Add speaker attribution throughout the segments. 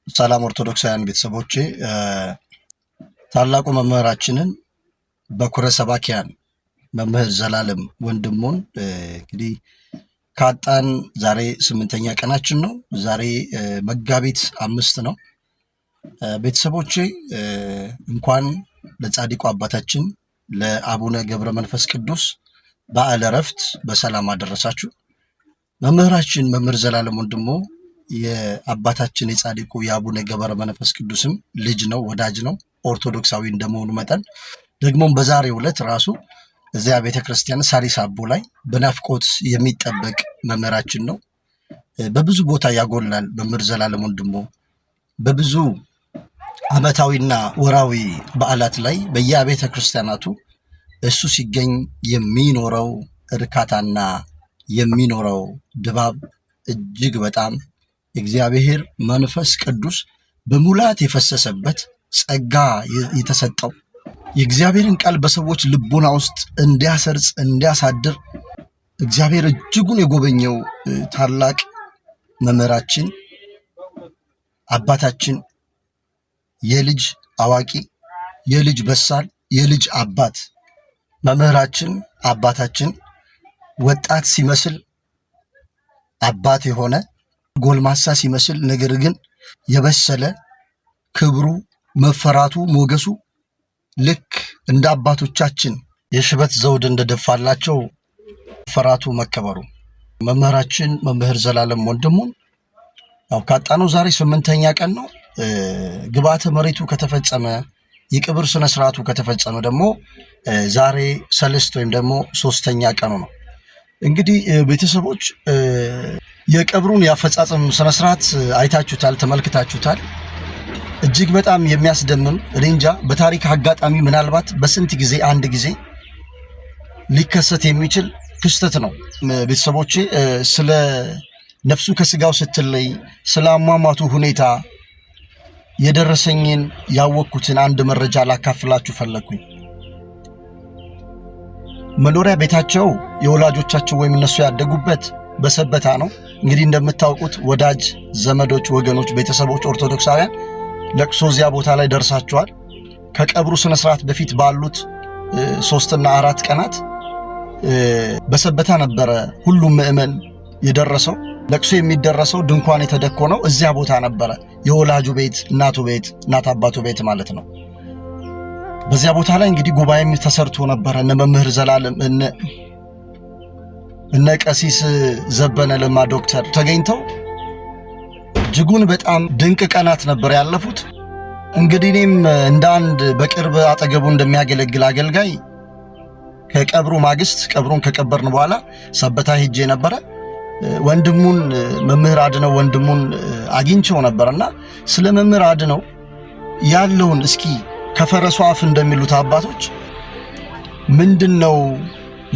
Speaker 1: ሰላም ኦርቶዶክሳውያን ቤተሰቦቼ፣ ታላቁ መምህራችንን በኩረ ሰባኪያን መምህር ዘላለም ወንድሙን እንግዲህ ካጣን ዛሬ 8ኛ ቀናችን ነው። ዛሬ መጋቢት 5 ነው። ቤተሰቦቼ እንኳን ለጻድቁ አባታችን ለአቡነ ገብረ መንፈስ ቅዱስ በዓለ ዕረፍት በሰላም አደረሳችሁ። መምህራችን መምህር ዘላለም ወንድሙ የአባታችን የጻድቁ የአቡነ ገብረ መንፈስ ቅዱስም ልጅ ነው፣ ወዳጅ ነው። ኦርቶዶክሳዊ እንደመሆኑ መጠን ደግሞም በዛሬው ዕለት ራሱ እዚያ ቤተክርስቲያን ሳሪስ አቦ ላይ በናፍቆት የሚጠበቅ መምህራችን ነው። በብዙ ቦታ ያጎላል መምህር ዘላለም ወንድሙ። በብዙ ዓመታዊና ወራዊ በዓላት ላይ በየቤተ ክርስቲያናቱ እሱ ሲገኝ የሚኖረው እርካታና የሚኖረው ድባብ እጅግ በጣም እግዚአብሔር መንፈስ ቅዱስ በሙላት የፈሰሰበት ጸጋ የተሰጠው የእግዚአብሔርን ቃል በሰዎች ልቦና ውስጥ እንዲያሰርጽ እንዲያሳድር እግዚአብሔር እጅጉን የጎበኘው ታላቅ መምህራችን አባታችን፣ የልጅ አዋቂ፣ የልጅ በሳል፣ የልጅ አባት መምህራችን አባታችን፣ ወጣት ሲመስል አባት የሆነ፣ ጎልማሳ ሲመስል ነገር ግን የበሰለ፣ ክብሩ መፈራቱ ሞገሱ ልክ እንደ አባቶቻችን የሽበት ዘውድ እንደደፋላቸው መፈራቱ መከበሩ መምህራችን መምህር ዘላለም ወንድሙን ያው ካጣነው ዛሬ 8ኛ ቀን ነው። ግብዓተ መሬቱ ከተፈጸመ፣ የቅብር ስነ ስርዓቱ ከተፈጸመ ደግሞ ዛሬ ሰልስት ወይም ደግሞ 3ኛ ቀኑ ነው። እንግዲህ ቤተሰቦች የቀብሩን የአፈጻጸም ስነ ስርዓት አይታችሁታል፣ ተመልክታችሁታል። እጅግ በጣም የሚያስደምም፣ እኔ እንጃ በታሪክ አጋጣሚ ምናልባት በስንት ጊዜ አንድ ጊዜ ሊከሰት የሚችል ክስተት ነው። ቤተሰቦቼ ስለ ነፍሱ ከስጋው ስትለይ ስለ አሟሟቱ ሁኔታ የደረሰኝን ያወቅኩትን አንድ መረጃ ላካፍላችሁ ፈለግኩኝ። መኖሪያ ቤታቸው የወላጆቻቸው ወይም እነሱ ያደጉበት በሰበታ ነው። እንግዲህ እንደምታውቁት ወዳጅ ዘመዶች፣ ወገኖች፣ ቤተሰቦች ኦርቶዶክሳውያን ለቅሶ እዚያ ቦታ ላይ ደርሳቸዋል። ከቀብሩ ስነ ስርዓት በፊት ባሉት 3ና 4 ቀናት በሰበታ ነበረ ሁሉም ምዕመን የደረሰው። ለቅሶ የሚደረሰው ድንኳን የተደኮነው እዚያ ቦታ ነበረ። የወላጁ ቤት፣ እናቱ ቤት፣ እናት አባቱ ቤት ማለት ነው። በዚያ ቦታ ላይ እንግዲህ ጉባኤም ተሰርቶ ነበረ። እነ መምህር ዘላለም እነ ቀሲስ ዘበነ ለማ ዶክተር ተገኝተው እጅጉን በጣም ድንቅ ቀናት ነበር ያለፉት። እንግዲህ እኔም እንደ አንድ በቅርብ አጠገቡ እንደሚያገለግል አገልጋይ ከቀብሩ ማግስት ቀብሩን ከቀበርን በኋላ ሰበታ ሄጄ ነበረ። ወንድሙን መምህር አድነው ወንድሙን አግኝቼው ነበርና ስለ መምህር አድነው ያለውን እስኪ ከፈረሱ አፍ እንደሚሉት አባቶች ምንድነው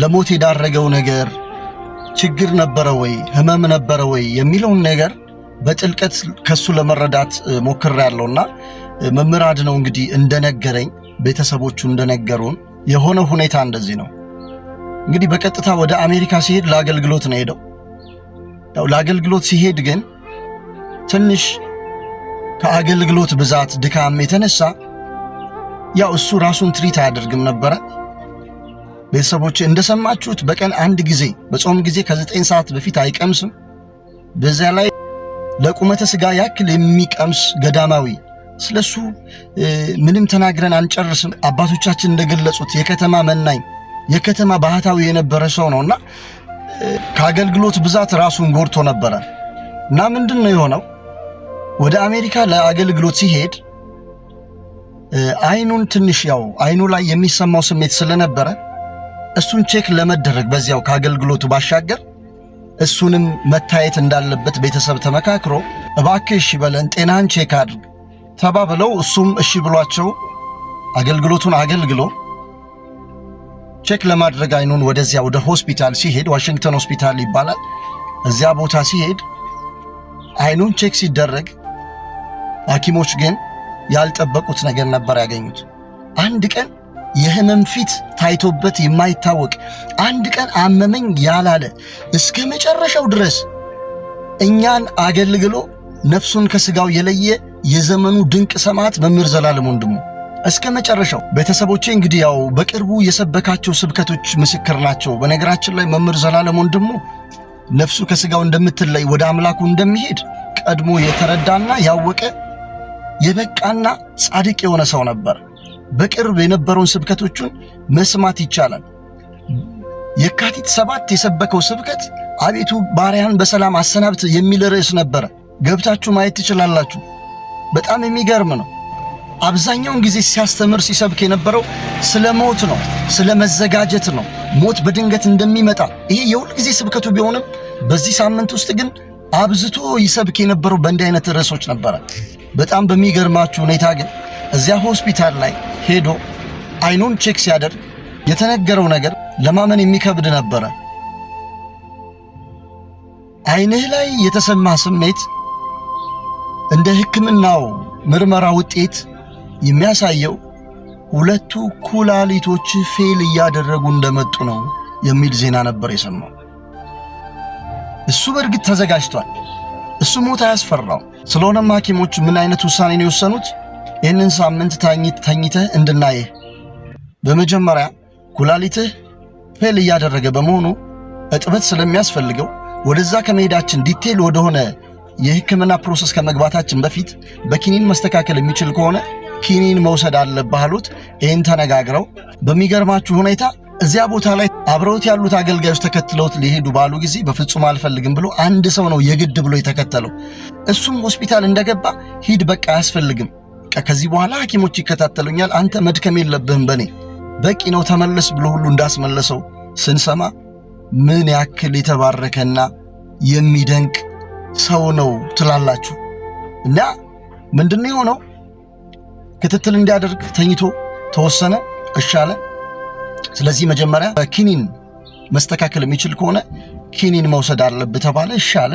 Speaker 1: ለሞት የዳረገው ነገር፣ ችግር ነበረ ወይ፣ ህመም ነበረ ወይ የሚለውን ነገር በጥልቀት ከሱ ለመረዳት ሞክሬያለሁና መምህር አድነው እንግዲህ እንደነገረኝ ቤተሰቦቹ እንደነገሩን የሆነ ሁኔታ እንደዚህ ነው። እንግዲህ በቀጥታ ወደ አሜሪካ ሲሄድ ለአገልግሎት ነው የሄደው። ያው ለአገልግሎት ሲሄድ ግን ትንሽ ከአገልግሎት ብዛት ድካም የተነሳ ያው እሱ ራሱን ትሪት አያደርግም ነበረ። ቤተሰቦች እንደሰማችሁት በቀን አንድ ጊዜ በጾም ጊዜ ከ9 ሰዓት በፊት አይቀምስም። በዚያ ላይ ለቁመተ ስጋ ያክል የሚቀምስ ገዳማዊ፣ ስለሱ ምንም ተናግረን አንጨርስም። አባቶቻችን እንደገለጹት የከተማ መናኝ፣ የከተማ ባህታዊ የነበረ ሰው ነውና ከአገልግሎት ብዛት ራሱን ጎድቶ ነበረ። እና ምንድነው የሆነው? ወደ አሜሪካ ለአገልግሎት ሲሄድ አይኑን ትንሽ ያው አይኑ ላይ የሚሰማው ስሜት ስለነበረ እሱን check ለመደረግ በዚያው ከአገልግሎቱ ባሻገር እሱንም መታየት እንዳለበት ቤተሰብ ተመካክሮ እባክህ እሺ በለን ጤናህን check አድርግ ተባብለው እሱም እሺ ብሏቸው አገልግሎቱን አገልግሎ check ለማድረግ አይኑን ወደዚያ ወደ ሆስፒታል ሲሄድ፣ ዋሽንግተን ሆስፒታል ይባላል። እዚያ ቦታ ሲሄድ አይኑን check ሲደረግ ሐኪሞች ግን ያልጠበቁት ነገር ነበር ያገኙት። አንድ ቀን የህመም ፊት ታይቶበት የማይታወቅ፣ አንድ ቀን አመመኝ ያላለ፣ እስከ መጨረሻው ድረስ እኛን አገልግሎ ነፍሱን ከስጋው የለየ የዘመኑ ድንቅ ሰማዕት መምህር ዘላለም ወንድሙ እስከ መጨረሻው። ቤተሰቦቼ እንግዲህ ያው በቅርቡ የሰበካቸው ስብከቶች ምስክር ናቸው። በነገራችን ላይ መምህር ዘላለም ወንድሙ ነፍሱ ከስጋው እንደምትለይ ወደ አምላኩ እንደሚሄድ ቀድሞ የተረዳና ያወቀ የበቃና ጻድቅ የሆነ ሰው ነበር። በቅርብ የነበረውን ስብከቶቹን መስማት ይቻላል። የካቲት 7 የሰበከው ስብከት አቤቱ ባሪያህን በሰላም አሰናብት የሚል ርዕስ ነበረ። ገብታችሁ ማየት ትችላላችሁ። በጣም የሚገርም ነው። አብዛኛውን ጊዜ ሲያስተምር ሲሰብክ የነበረው ስለ ሞት ነው፣ ስለ መዘጋጀት ነው፣ ሞት በድንገት እንደሚመጣ። ይሄ የሁል ጊዜ ስብከቱ ቢሆንም በዚህ ሳምንት ውስጥ ግን አብዝቶ ይሰብክ የነበረው በእንዲህ አይነት ርዕሶች ነበረ። በጣም በሚገርማችሁ ሁኔታ ግን እዚያ ሆስፒታል ላይ ሄዶ አይኑን check ሲያደርግ የተነገረው ነገር ለማመን የሚከብድ ነበረ። አይንህ ላይ የተሰማ ስሜት እንደ ሕክምናው ምርመራ ውጤት የሚያሳየው ሁለቱ ኩላሊቶች fail እያደረጉ እንደመጡ ነው የሚል ዜና ነበር የሰማው። እሱ በእርግጥ ተዘጋጅቷል። እሱ ሞት አያስፈራው። ስለሆነም ሐኪሞች ምን አይነት ውሳኔ ነው የወሰኑት? ይህንን ሳምንት ተኝተህ እንድናይህ፣ በመጀመሪያ ኩላሊትህ fail እያደረገ በመሆኑ እጥበት ስለሚያስፈልገው ወደዛ ከመሄዳችን detail ወደሆነ የሕክምና process ከመግባታችን በፊት በኪኒን መስተካከል የሚችል ከሆነ ኪኒን መውሰድ አለብህ አሉት። ይህን ተነጋግረው በሚገርማችሁ ሁኔታ እዚያ ቦታ ላይ አብረውት ያሉት አገልጋዮች ተከትለውት ሊሄዱ ባሉ ጊዜ በፍጹም አልፈልግም ብሎ አንድ ሰው ነው የግድ ብሎ የተከተለው። እሱም ሆስፒታል እንደገባ ሂድ በቃ አያስፈልግም፣ ከዚህ በኋላ ሐኪሞች ይከታተሉኛል፣ አንተ መድከም የለብህም፣ በኔ በቂ ነው፣ ተመለስ ብሎ ሁሉ እንዳስመለሰው ስንሰማ ምን ያክል የተባረከና የሚደንቅ ሰው ነው ትላላችሁ። እና ምንድነው የሆነው? ክትትል እንዲያደርግ ተኝቶ ተወሰነ። እሺ አለ። ስለዚህ መጀመሪያ ኪኒን መስተካከል የሚችል ከሆነ ኪኒን መውሰድ አለብህ ተባለ። እሺ አለ።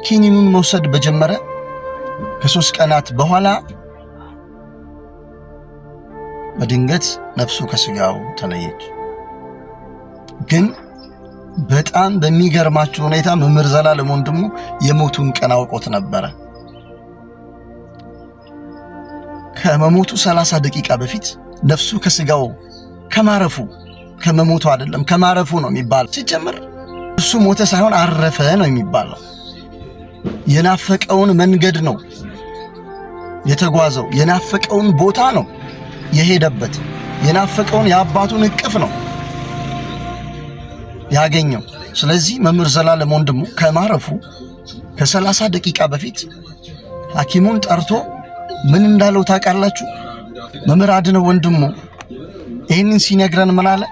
Speaker 1: ኪኒኑን መውሰድ በጀመረ ከ3 ቀናት በኋላ በድንገት ነፍሱ ከስጋው ተለየች። ግን በጣም በሚገርማችሁ ሁኔታ መምህር ዘላለም ወንድሙ የሞቱን ቀን አውቆት ነበረ። ከመሞቱ 30 ደቂቃ በፊት ነፍሱ ከስጋው ከማረፉ፣ ከመሞቱ አይደለም ከማረፉ ነው የሚባለው። ሲጀምር እሱ ሞተ ሳይሆን አረፈ ነው የሚባለው። የናፈቀውን መንገድ ነው የተጓዘው፣ የናፈቀውን ቦታ ነው የሄደበት፣ የናፈቀውን የአባቱን እቅፍ ነው ያገኘው። ስለዚህ መምህር ዘላለም ወንድሙ ከማረፉ ከ30 ደቂቃ በፊት ሐኪሙን ጠርቶ ምን እንዳለው ታውቃላችሁ? መምህር አድነው ወንድሙ ይህንን ሲነግረን ምን አለ?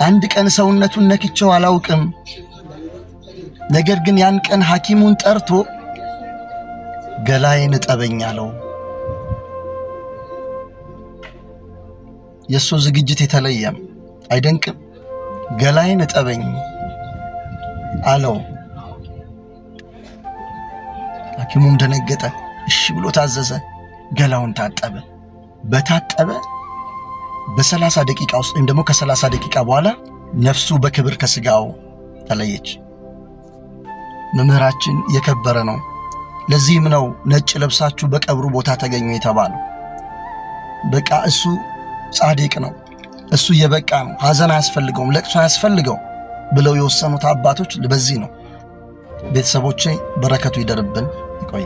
Speaker 1: አንድ ቀን ሰውነቱን ነክቼው አላውቅም። ነገር ግን ያን ቀን ሐኪሙን ጠርቶ ገላዬን እጠበኝ አለው። የእሱ ዝግጅት የተለየም አይደንቅም? ገላዬን እጠበኝ አለው። ሐኪሙም ደነገጠ። እሺ ብሎ ታዘዘ። ገላውን ታጠበ። በታጠበ በ30 ደቂቃ ውስጥ ወይም ደግሞ ከ30 ደቂቃ በኋላ ነፍሱ በክብር ከስጋው ተለየች። መምህራችን የከበረ ነው። ለዚህም ነው ነጭ ለብሳችሁ በቀብሩ ቦታ ተገኙ የተባለው። በቃ እሱ ጻድቅ ነው፣ እሱ የበቃ ነው፣ ሐዘን አያስፈልገውም፣ ለቅሶ አያስፈልገውም ብለው የወሰኑት አባቶች በዚህ ነው። ቤተሰቦቼ በረከቱ ይደርብን።